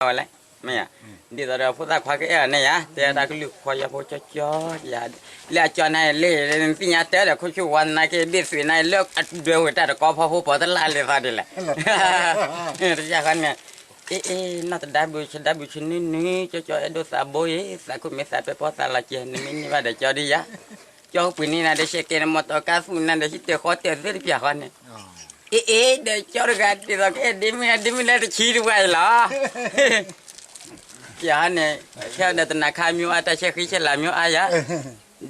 ဝဲလဲၣ်, မ့ၢ်ဧါ, ဒ်သိးဒီးဖိသၣ်ခွါကအဲၣ်အီၤန့ၣ်ယါ, တဲတၢ်ကလုၢ်ဃီယီဖိကၠီကၠီယါ, လၢအကၠီနၤလၢ သ့ၣ်ညါတၢ်ဒီးခိၣ်ဆူၣ်ဝါသနာ်က့ ဘ့ၣ်သွံးနၤလၢ အဒွဲဝဲတၢ်တကီဖီဖိပိာ်တလၢ်လၢသီဒ်လဲၣ်, တယၢ်ဃီန့ၣ်, အ့ အ့ နီၢ်တဒါဘုးဆဒါဘုးဆနွံနွံ ကၠီကၠီအဲၣ်ဒိးသးဘိအံၤ သးခိၣ်မ့ၢ်သးပဲပီသးလီၤကဲ နမ့ၢ်န့ၢ်ဘၣ်ဒီးကၠီဒ်ယါ, ကၠီကပှ့ၤန့ၢ်နၤဒီး ရှဲကဲနမီၢ်တီၤကါသူၣ်နၤဒီး ဟံၣ်တဲာ်ဃီတဲာ်သ့ၣ်တပျၢ်ဃီန့ၣ်, အ့ အ့ ဒီးကၠီတဂၤဒ်သိးကအဲၣ်ဒ်မ့ၢ်ဒ်မ့ၢ်လၢတဆံတပှၢ်အံၤလီၤ, ပျၢ်ဃီန့ၣ်, ဆဲဒီးတနၤခါမ့ၢ်အါ တၢ်ဆဲဃံဆဲလၤမ့ၢ်အါယါ,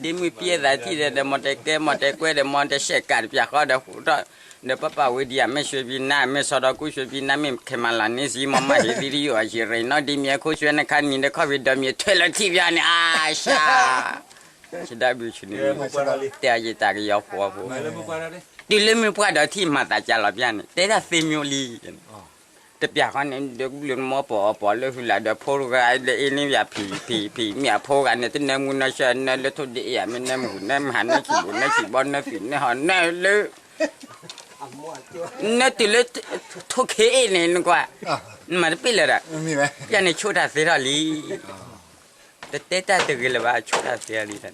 ဒ်မ့ၢ်ပျဲသးထံၣ်ဒီး ဒီးမီၢ်တဲကဲမီၢ်တဲကွဲဒီး မီၢ်တဲရှဲကးတပျၢ်ဃီဒီး ဒီးပပာ်ဝဲဒံး အမ့ၢ်ရွှေပြည်နန်း အမ့ၢ်စီၤဒီးကူရွှေပြည်နန်း မ့ၢ်ခဲမၤလၤန့ၣ် စံမီၢ်မၤဟ့ၣ်သံတယိၣ်အယံၤရ့ၣ်နီၣ် ဒ်မ့ၢ်အခိၣ်ဆွဲနခါနံၤဒီး ခီၣ်ဝံၤဒီးမ့ၢ်ထွဲလီၤထံၣ်ပျၢ်န့ၣ် အၡါ, ဆဒါဘုးဆနွံ, တဲအယံၤတၢ်ကယီၤဖိဖိ, တုၤလၢမ့ၢ်ပှၢ်ဒီးထံၣ်မၤသးကၢ်လီၤပျၢ်န့ၣ် တဲဒၣ်သ့မ့ၢ်လံ တပျၢ်ဃီန့ၣ် ဒီးကဘျုးမီၢ်ပိာ်အီၤပိာ်လၢဟုလၢ်ဒီးဖိတဂၤဒီးအ့န့ၣ်ယၤဖံးဖံးဖံး မ့ၢ်အဖိဂၤန့ၣ် တနၢမူနီၢ်ဆှၢနၢလၢထိၣ်ဒ့အ့ၣ် မ့ၢ်နၢမူနၢမဟါနၢဆံးဘူနၢဆံးဘီနၢသံးနၢဟီၣ်နၢလၢ နၢတုၤလၢထိၣ်ခ့အ့ၣ်န့ၣ်နကွၢ်, နမၤတပ့ၢ်လၢၤဒီး, ယၤန့ၣ်ဆိၣ်တၢ်သ့ထီၣ်လံ, တတဲတၢ်တဂ့ၤလၢၤဘၣ် ဆိၣ်တၢ်သ့ထီၣ်လံ,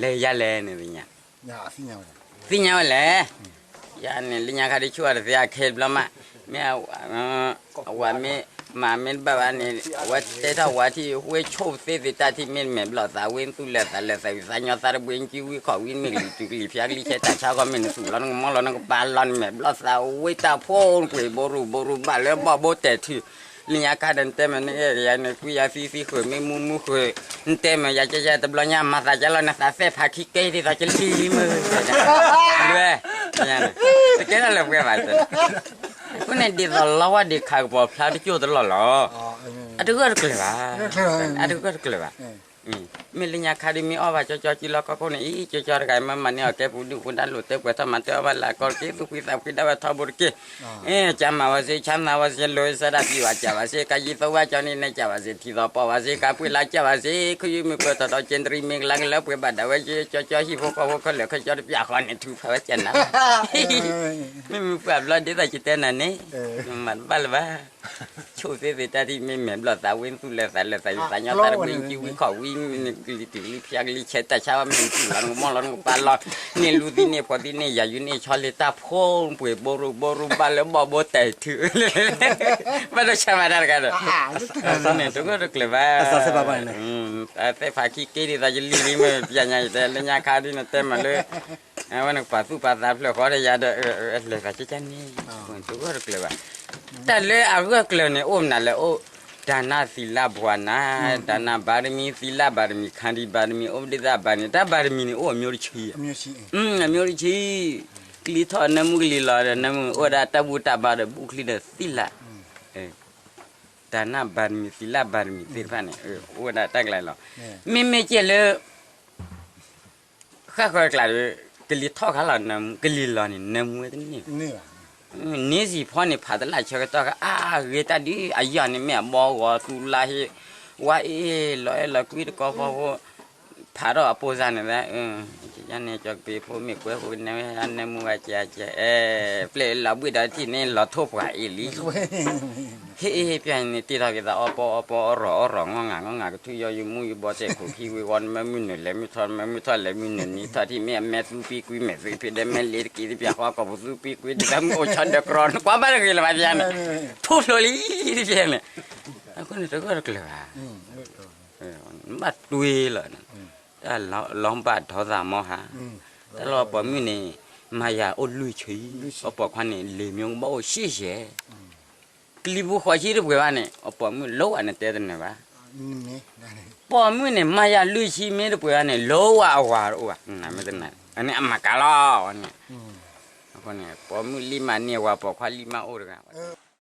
လဲၤယၤလဲၣ်န့ၣ်သ့ၣ်ညါ, သ့ၣ်ညါဝဲလဲၣ်, ယၤန့ၣ် လၢညါခါဒ်ဆိၣ်အတသ့အခဲတဘျီမး, မ့ၢ် အဝၤမ့ၢ်မၤမ့ၢ်တဘၣ်ဘၣ်န့ၣ် အဝဲတဲထီၣ်ဝၤထံၣ် ဝဲဆိၣ်သ့သ့ၣ်တၢ်ထံၣ်မ့ၢ်မဲာ်ဘျီၣ်သးဝ့သူၣ်လၢာ်သးလၢာ်သးဝံၤသးညီသးတဘှ့ကံဝံခီၣ်ဝံမ့ၢ်ကလံၤတုၤကလံၤဖၠါကလံၤဆဲးတၢ်ဆါခီမ့ၢ်နသူၣ်လီၤနကမီလီၤ နကပာ်လီၤနမဲာ်ဘျီၣ်သးဝ့တၢ်ဖိနပှ့ၤဘိရူဘိရူဘၣ်လၢဘီၣ်ဘိတဲာ်ထုး လၢညါခါဒီးနတဲမ့ၢ်နအဲၣ်ယၤန့ၣ် ကွံယၤသံသံဃုာ်မ့ၢ်မူမူဃုာ်, နတဲမ့ၢ်ယၤကဲယၤတဘျီညါ မၤသးကဲလီၤနသးသ့ၣ်ဖးခံကဲဒ်သိးကလံၤလံမ့ၢ်, လွဲ, တကဲထီၣ်လၢပှဲၤဘၣ်, အဃိန့ၣ်ဒ်သိးလီဝါဒ့ခးကပီၤဖျါတကၠိၢ်တလီၢ်လီၤ, အတဂၢၢ်တကျၢၤဘၣ်, အတဂၢၢ်တကျၢၤဘၣ်. မ့ၢ်လၢညါခါဒ်မ့ၢ်အီၣ်ဘၣ်ကၠီကၠီကံလီၤကီၢ်ခိၣ်န့ၣ် အံၤ ကၠီကၠီတဂၤမ့ၢ်မၤန့ၢ်အီၤကဲပူၤဒုၣ်ပူၤဒါလိာ်တဲပှဲၤထီၣ်မၤတၢ်အီၣ်ဘၣ်လၢအကီၢ် တက့ၢ် သူၣ်ဖှံသးဖှံဒၣ်ဝဲထီဘိတက့ၢ်, အ့ ကမၤဝဲစ့ ချမ်းသာဝဲစ့ လိၤစဲဒၣ်ပံၤဝဲကၢ်ဝဲစ့ ကယံၤသဝဲကၠီန့ၣ် နဲကၢ်ဝဲစ့ ထံသီပီဝဲစ့ ကပှ့ၤလၢကၢ်ဝဲစ့ ခယုၢ်မုၢ်ပၢၤထီၣ်ဒီးက့တရံမ့ၢ်ကလါကလၢပှဲၤဘၣ်ဒၣ်ဝဲ ကၠီကၠီဟံၣ်ဖိဃီဖိခဲလၢာ် ခီကၠီတပျၢ်ဃီန့ၣ် ထုးဖးဝဲကၢ်နၤ, မ့မ့ၢ်ပှၤဘျီဒ်သိးကတဲနၤန့ၣ်, မၤတဘၣ်လၢၤဘၣ် ဆိၣ်သ့သ့ၣ်တၢ်ထံၣ်မ့ၢ်မဲာ်ဘျီၣ်သးဝ့သူၣ်လၢာ်သးလၢာ်သးဝံၤသးညီသးတဘှ့ကံဝံခီၣ်ဝံမ့ၢ်နကလံၤတုၤကလံၤဖၠါကလံၤဆဲးတၢ်ဆါဝဲမ့ၢ်နသူၣ်လီၤနကမီလီၤနကပာ်လီၤ, န့ၢ်လူသံန့ၢ်ဖိးသံန့ၢ်ယၤယူၤန့ၢ်ဆီလ့ၤ တၢ်ဖိပှ့ၤဘိရူဘိရူဘၣ်လၢဘီၣ်ဘိတဲာ်ထုး, ဘၣ်ဒီးဆါမၤတၢ်တဂၤဒီး, န့ၣ်တဂၢၢ်တကျၢၤဘၣ်, သ့ၣ်ဖးခံက့ဒ်သိးယလံၤလံမ့ၢ်ပျၢ်ညါယတဲလၢညါခါဒ်နတဲမၤလၢ အဝဲနကပာ်သူၣ်ပာ်သးဖျၢၣ်ဃီဒီးယၤဒီး လဲၤသးကကန့ၣ်, တဂၢၢ်တကျၢၤဘၣ်, တၢ်လၢအဂၢၢ်ကျၢၤန့ၣ် အိၣ်မနုၤလဲၣ်အိၣ်, ဒါန သီလ ဘာဝနာ, ဒါန ပါရမီ သီလ ပါရမီ ခန္တီ ပါရမီ အိၣ်ဒ်သိးဘၣ်န့ၣ် တၢ်ပါရမီန့ၣ် အိၣ်အမျိုးတဆံ, အမျိုးတဆံ, ကလံၤထီၣ်နၢမူကလံၤလီၤဒီး နၢမူအိၣ်ဝဲဒၣ်တၢ်ဘူၣ်တၢ်ဘါဒီး ဘူၣ်ချံဒီးသီလ, ဒါန ပါရမီ သီလ ပါရမီ သ့ၣ်တဖၣ်န့ၣ် အိၣ်ဝဲဒၣ်တၢ်ကျါလီၤ, မ့မ့ၢ်ကဲလၢ ဃၣ်ဃၢၤကျါဒီး ကလံၤထီၣ်ခါလီၤ နၢမူ ကလံၤလီၤန့ၣ် နၢမူဝဲတန့ၢ်ဘၣ်, န့ၣ်စံၣ်ဖီန့ၣ် ဖးတလၢ်ဆၢကတီၢ်ခါ အါဂ့ၤတၢ်ဒ် အယီၢ်န့ၣ်မ့ၢ်အဘီဂီၤသူလါဟ့ ဝါအ့ၣ်လီၤအဲၣ်လီၤကွံတကီဖီဖိ ဖးထီၣ်အပိၢ်စါန့ၣ် ယန့ၣ် ကၠီကပ့ၤဖိမ့ၢ်ကွဲးဃိကနဲဝဲ အနၢမူဂၤကဲကဲ အဲ ပျဲၢ်လီၤဘှံးဒီးထံၣ်န့ၣ် လီၤထိၣ်ပှၢ်အ့ၣ်လံ ဟ့ၣ်အ့ၣ်ပျၢ်န့ၣ် တ့ထီၣ်က့ၤသးအီပီအီပီအီရီၣ်အီရီၣ် ငီၢ်ငၢ်ငီၢ်ငၢ် ကထုယီယမူယဘီစဲးခိၣ်ခံဝ့ၤဝီ နမ့ၢ်မုၢ်နုာ်လဲၤမုၢ်ထီၣ် နမ့ၢ်မုၢ်ထီၣ်လဲၤမုၢ်နုာ်နံၤထီၣ်ထံၣ် မ့ၢ်အမဲသူပံကွံ မဲာ်သ့ဖံးဒီးမဲာ်လ့ၤတက့ၤတပျၢ်ဃီ ကီၢ်ပူၤသူပံကွံ ဒ်တၢ်မုၢ်အိၣ်ဆီဒီးကြီ နကွၢ်ဘၣ်တဂ့ၤလၢၤဘၣ်ပျၢ်န့ၣ် ထူၣ်ဖျိလံတပျၢ်န့ၣ် အဃိန့ၣ်တဂၢၢ်တကျၢၤဘၣ် နဘၣ်တွ့လီၤ တၢ်လီၤဘၣ်ဒီသးမီဟါ တၢ်လီၤပိာ်မုၣ်န့ၣ် မၤယၤအိၣ်လွံၢ်ဆံ အပိာ်ခွါန့ၣ် လ့ၤမၠိကဘၣ်အိၣ်ရှံၣ်ယဲၢ် ကလံၤပူၤဃိးဆံတပှဲၤဘၣ်န့ၣ် အပိာ်မုၣ်လိၣ်ဘၣ်န့ၣ်တဲတနၢၤဘၣ် ပိာ်မုၣ်န့ၣ် မၤယၤလွံၢ်ဆံမ့ၢ်တပှဲၤဘၣ်န့ၣ် လိၣ်ဘၣ်အဝၤတအိၣ်ဘၣ် နမ့ၢ်တနၢၤ အန့ၣ်အမၤကၤလီၤန့ၣ် အဃိန့ၣ် ပိာ်မုၣ်လံမးန့ၢ်ဝၤ ပိာ်ခွါလံမးအိၣ်တဂၤ